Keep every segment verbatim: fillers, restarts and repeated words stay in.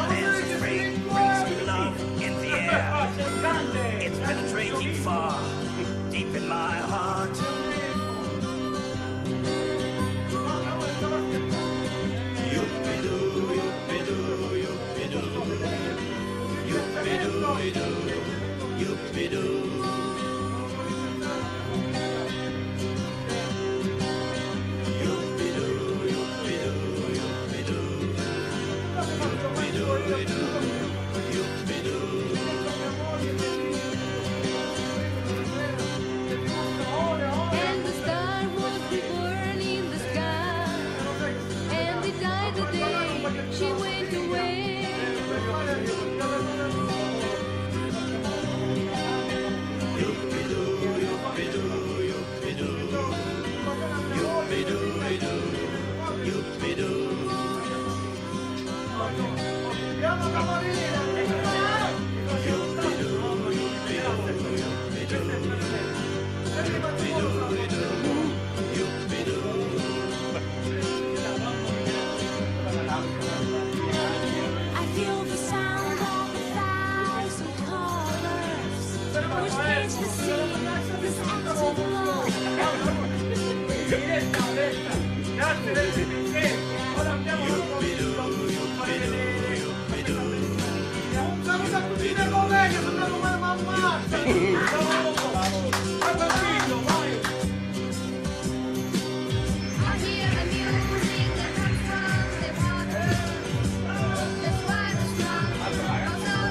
This great brings me love in the air. It's penetrating far, deep in my heart. And the star was reborn in the sky, and it died the day she went away. I feel the sound of a thousand colors, which makes the sea this active love. Un saluto a tutti i miei colleghi, sono andato male, mamma! Vai, vai, vai! I hear the music that comes from the water. That's why the strong because of you.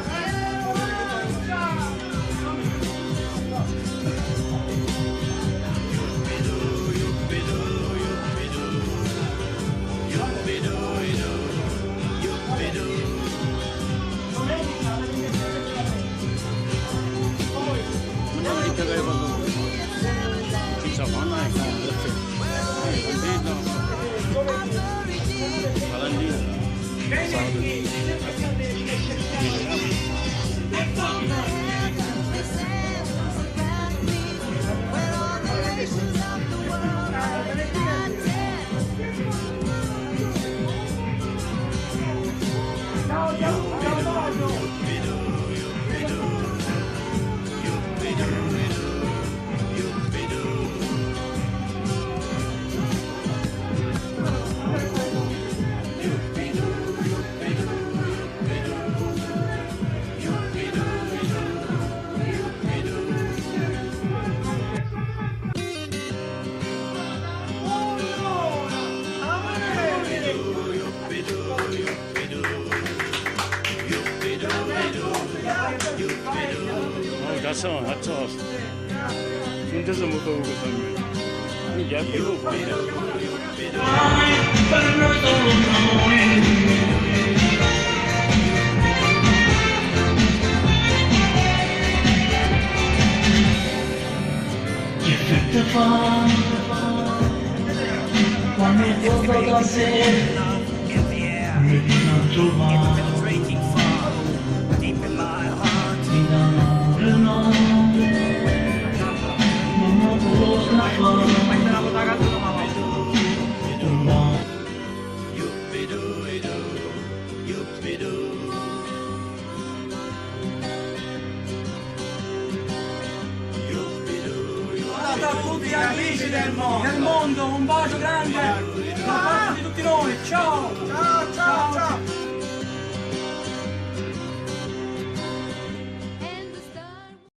Oh, that's all, that's all. Nun ti semu pocu, Sammy. Minchia, è pocu. Chi effettu fa quannu è poco da sé? Mi tantu va. Mi tantu no. Non lo posso fare. Ciao a tutti gli amici del mondo, del mondo, un bacio grande da parte di tutti noi. Ciao! Ciao, ciao, ciao!